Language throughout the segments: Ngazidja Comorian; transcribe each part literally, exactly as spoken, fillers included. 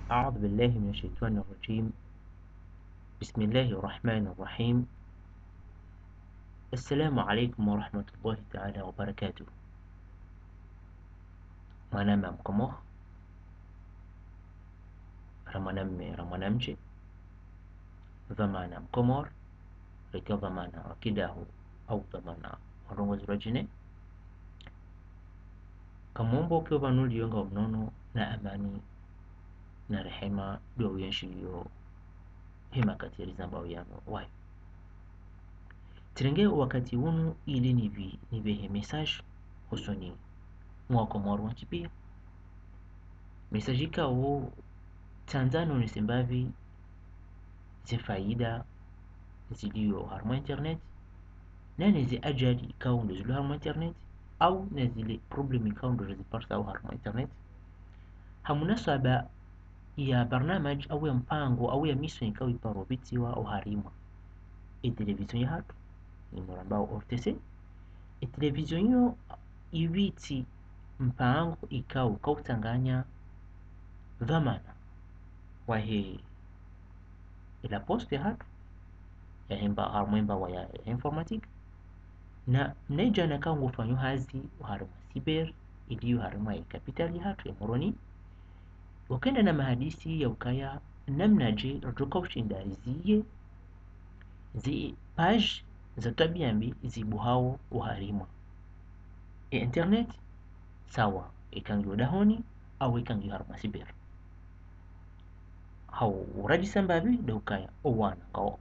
أعوذ بالله من الشيطان الرجيم. بسم الله الرحمن الرحيم. السلام عليكم ورحمة الله تعالى وبركاته. Mwananya Mkomori, ra mwanamme, ra mwanamshe, dhwamana Mkomori, reka dhwamana wa kidaho, au dhwamana wa ndrongoo zilo djine. Ngamomba uke pvanu uliyo ngapvo mnono na amani na rehema ndo uyenshiliyo he makati rizambao yanu wayo. Tsirenge wakati unu ili nipvi-, nipvehe message hosoni mwa Wakomori wontsi piya. Message ikao tsandza nonese mbapvi ze faida ziliyo harumwa internet, na ne ze ajali ikao ndo ziliyo harumwa internet, au na zile problème ikao ndo ziparisao harumwa internet. Ha munasaba ya barnamaj au ya mpango au ya mission ikao iparo pvitsiwa oharumwa e télévision yahatru, inu rambao O R T C. E télévision iyo ipvitsi mpango ikao kautsanganya dhwamana wahe e la poste yahatru, yahe mba-, harumwa e mbawa ya, ya informatique, na mnadjana ikao ngufanyo hazi oharumwa cyber, iliyo harumwa e capitale yahatru ya Moroni. Wakenda na mahadisi ya ukaya namnadje ridjo kaushinda riziye ze page za twabiya mbi zibuhao oharumwa e internet, sawa eka ngiyo dahoni au eka ngiyo harumwa cyber. Ha uradjisa mbapvi ndo ukaya owana ngwao,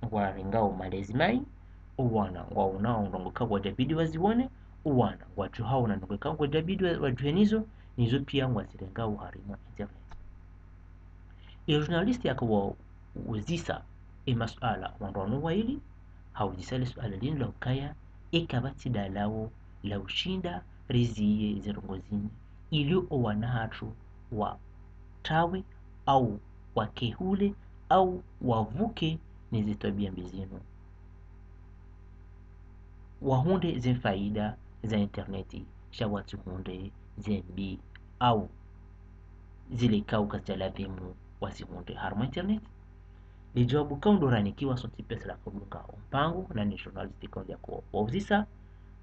ngwarengao malezi mayi, owana ngwaonao ndrongoo ikao ngwadjabidi wazione, owana ngwadjuhao na ndrongoo ikao ngwadjabidi wa-, wadjuhe nizo, nizo piya ngwazirengao harumwa internet. E journaliste yaka wa uzisa e masuala wandru wanu waili, ha uzisa le suala linu la ukaya, eka pvatsi dalao la ushinda riziye ze ndrongoo zinu, ili owana hatru watrawe, au wakehule, au wapvuke ne ze twabiya mbi zinu, wahundre ze faida za internet, sha watsihundre ze mbi, au zile ikao kazidja lazimu wazihundre harumwa internet. Le djawabu ikao ndo ranikiwa sontsi piya sila kudunga o mpango, na ne journaliste ikao ndja ko wauzisa,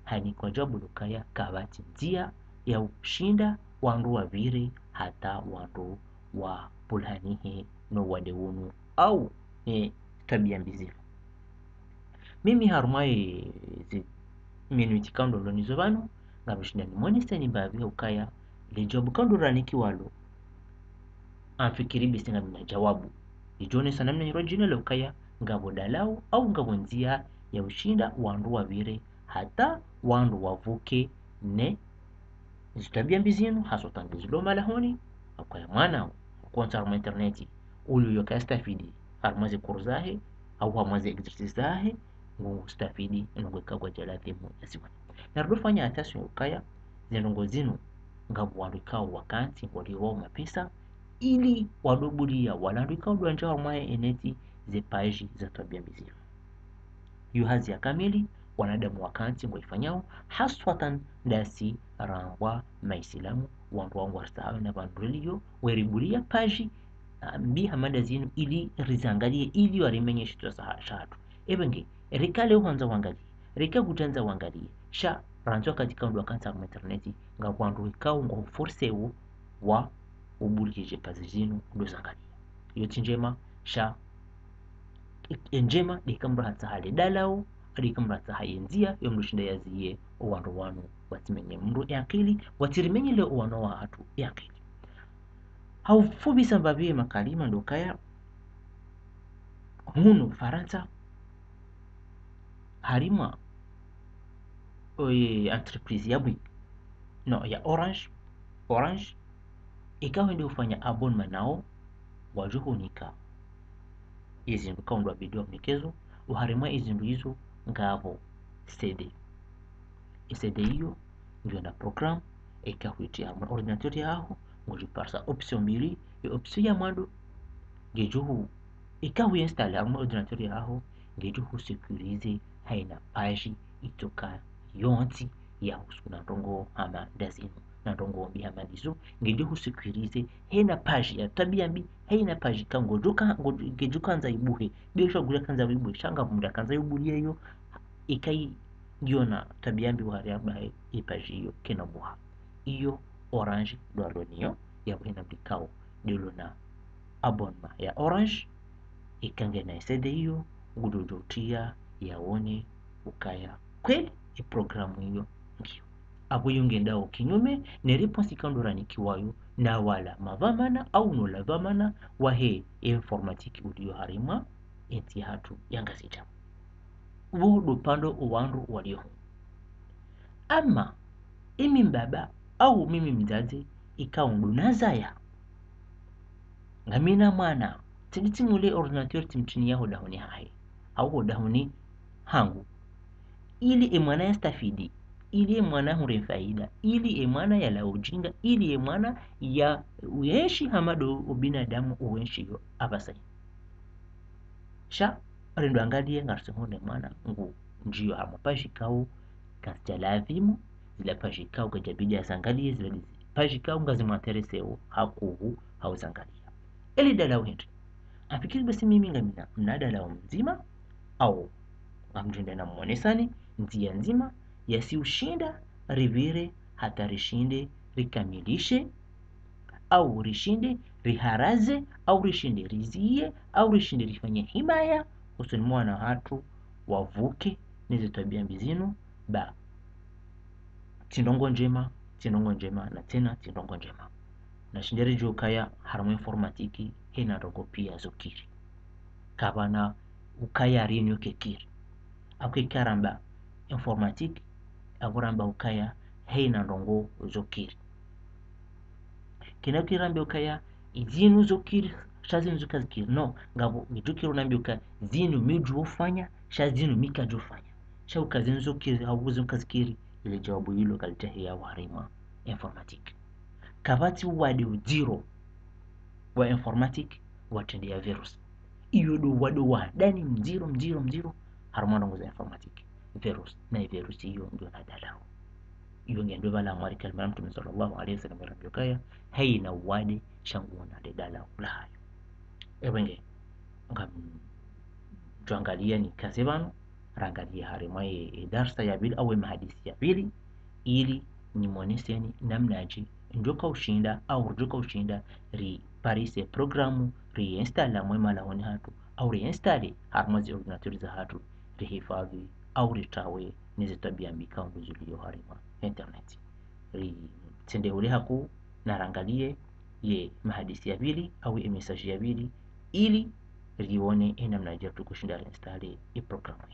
hanikwa djawabu lo ukaya kapvatsi ndziya ya ushinda wandru wapvire hata wandru wapvulihanihe no uwade unu au ne twabiya mbi zinu. Mimi harumwa e zi minute ikao ndo lo nizo pvanu, ngamshinda nimoneseni mbapvi ya ukaya le djawabu ikao ndo ranikiwa lo, ngamfikiri basi ngamina djawabu. Lidjonesa namna nyiro djine la ukaya ngapvo dalao au ngapvo ndziya ya ushinda wandru wapvire hata wandru wapvuke ne ze twabiya mbi zinu, haswa tangu zilo malahoni, ha ukaya mwana ukontsa harumwa internet, uli uyo kastafidi harumwa ze cours zahe, au harumwa ze exercice zahe, ngustafidi ndrongoo ikao ngwadjo lazimu yazione. Na ridofanya attention ukaya ze ndrongoo zinu ngapvo wandru ikao wakantsi ngwalipvwao mapesa ili wadobuliya wala wandru ikao ndo wandjao harumwa e net ze page za twabiya mbi zinu. Yo hazi ya kamili wanadamu wakantsi ngwaifanyao, haswatan ndasi rambwa maisilamu, wandru wangu waritsahawe na pvandru riliyo, weribuliya page, ah, mbi hama nda zinu ili rizangaliye, ili warimenye shitswa sa-, shahatru. Epvenge, reka leo handza wangaliye, reka kudjandza wangaliye, sha randzwa katika wandru wakantsi harumwa internet, ngapvo wandru ikao ngwauforsewo wa ubulije page zinu ndo zangaliya. Yo tsi ndjema, sha e ndjema, ndeka mndru hatsaha le dalao, ndeka mndru hatsaha ye ndziya, yo mndru shinda yaziye, owandru wanu, watsimenye mndru e akili, watsirimenyele owana wahatru e akili. Ha ufupvisa mbapvi e makalima ndo ukaya, hunu Farantsa, harimwa, oye, entreprise ya Bouygues, no, ya Orange, Orange, eka wende ufanya abonnement nao, wadjo hunika ezindru ikao ndo wabidi wahunika ezo, oharimwa ezindru izo ngapvo C D. E C D iyo, ngiyo na programme, eka huitriya harumwa ordinateur yaho, ngodjo parisa option mbili, e option ya mwando, ngedjo hu, eka hu installer harumwa ordinateur yaho, ngedjo hu sécuriser haina page itsoka yontsi yahusu na ndrongoo hama nda zinu. na ndrongoo mbi hama ndizo, ngedjo husécuriser, hena page ya tabia mbi, hena page ka ngodjo ka, ngodjo, ngedjo kandza ibuhe, be sha ngudjo kandza ibuhe, sha ngapvo mdru kandza ibuhe yeyo, ikayi ngiyo na tabia mbi wahari amba he, e page iyo kena buha. Iyo Orange ndo alo nayo, yapvo hena mdru ikao ndo alo na abonnement ya Orange, ika ngena CD iyo, ngudjo djo utriya yaone ukaya kweli e programme iyo ngiyo. Apvo iyo ngendao kinyume ne réponse ikao ndo ranikiwayo na wala madhwamana au no wadhwamana wahe informatique uliyo harimwa entsi yahatru ya Ngazidja. Wo ndo upande wa wandru waliyo hunu. Ama emi mbaba au mimi mdzadze ikao ndo nazaya, ngamina mwana, tsidi tsimule ordinateur tsimtriniya ho dahoni hahe, au ho dahoni hangu, ili e mwana yastafidi, ili e mwana hure faida, ili e mwana yalawe ujinga, ili e mwana ya uenshi hama ndo ubinadamu uenshiyo apvasa. Sha, rendo angaliye, ngarisihone mwana ngudjiyo harumwa page ikao kazidja lazimu, zila page ikao kadjabidi yazangaliye, zila page ikao ngazimwintéresséo hakuu hauzangaliya. Eli dalao hindri? Amfikiri basi mimi ngamina mna dalao mdzima, au ngamdjo enda namwonesani ndziya ndzima yasi ushinda ripvire hata rishinde rikamilishe, au rishinde riharaze, au rishinde riziye, au rishinde rifanye himaya, usoni mwa wana hatru wavuke neze twabia mbi zinu, ba tsi ndrongo ndjema, tsi ndrongo ndjema, na tsena tsi ndrongo ndjema. Na shinde ridjuwe ukaya harumwa informatique hena ndrongo pia zo kiri. Kapvana ukaya rinu ke kiri. Apvo eka ramba informatique, apvo ramba ukaya hena ndrongo zo kiri. Kena kiri ramba ukaya zinu zo kiri, sha zinu zo kazikiri. Non, ngapvo ngudjo kiri unambe uka zinu mi djuo fanya, sha zinu mi kadjo fanya. Sha uka zinu zo kiri, au zinu kazikiri, ile djawabu ilo kalitahiya harumwa informatique. Kapvatsi uwade udziro wa informatique watrendeya virus. Iyo ndo uwade wa handani mdziro, mdziro, mdziro, harumwa ndrongo za informatique. Virus, na virus iyo ngiyo na dalao. Iyo nge ndo pvala mwari kalima ya Mtrume swallallahu alayhi wasallam yarambia ukaya, hayina uwade sha nguwo na le dalao lahayo. Ewe nge, ngamdjo angaliya nikaze pvanu, rangaliye harumwa ye, ye darsa ya pvili, au ye mahadisi ya pvili, ili nimwoneseni namnadje ndjoka ushinda, au ridjoka ushinda, riparise programme, riinstalle harumwa ye malahoni hatru, au riinstalle harumwa ze ordinateur zahatru, rihifadhwi, au ritrawe neze twabia mbi ikao ndo ziliyo harumwa internet. Ritsende ule hakuu na rangaliye ye mahadisi ya pvili, au ye message ya pvili, ili rione ye namnadje ridjoka ushinda riinstalle ye programme.